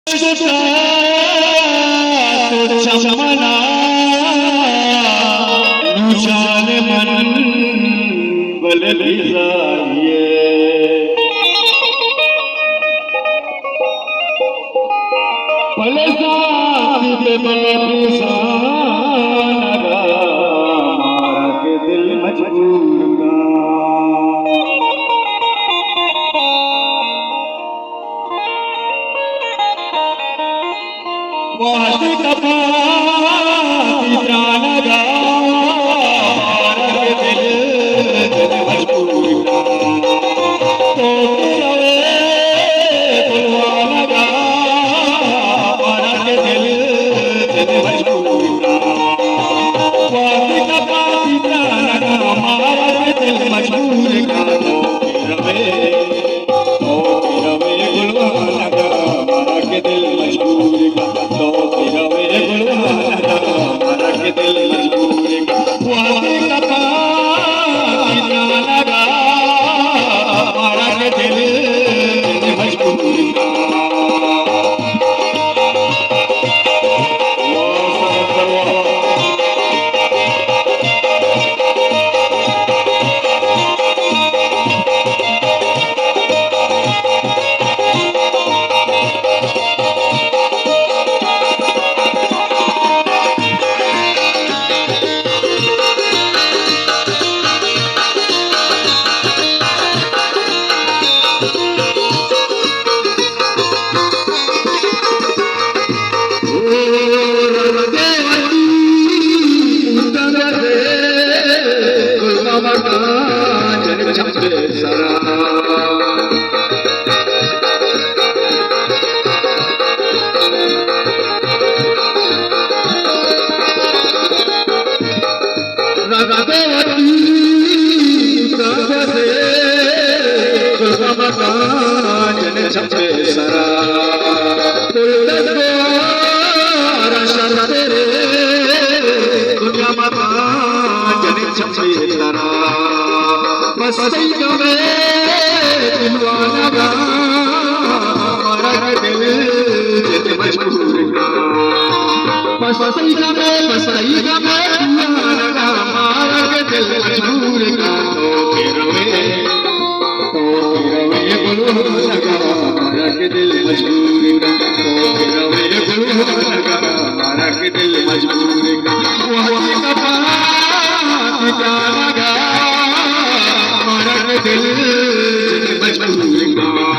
تو چمنا نوشان من بل بیزاری ئے۔ بلے ساعتی تے بلے پیسان اگا مارا کہ دل مجبور کاں۔ وہدے کپا تئی ترانگا، مارا کہ دل، دل مجبور کاں۔ تو کہ روئے گلوانگا، مارا کہ دل، دل مجبور کاں۔ وہدے کپا تئی ترانگا، مارا کہ دل مجبور کاں۔ تو کہ روئے او کہ روئے گلوانگا، مارا کہ دل مجبور کاں۔ تو کہ روئے گلوانگا، مارا کہ دل مجبور کاں۔ وہدے کپا تئی ترانگا، مارا کہ دل مجبور کاں۔ واہ سرور، واہ۔ رنگ وتی تاگ سے قربان مکان جن چھپے سرا۔ کل دگار شر تیرے دنیا مکان جن چھپے سرا۔ بس تئی غمے دلوانگا، مارا دل جت مجبور کاں۔ بس تئی غمے، بس تئی غمے دلوانگا، مارا دل مجبور کاں۔ تو کہ روئے، تو کہ روئے گلوانگا، مارا دل مجبور کاں۔ تو کہ روئے گلوانگا، مارا دل مجبور کاں۔ وہدے کپا تئی ترانگا، مارا دل مجبور کاں۔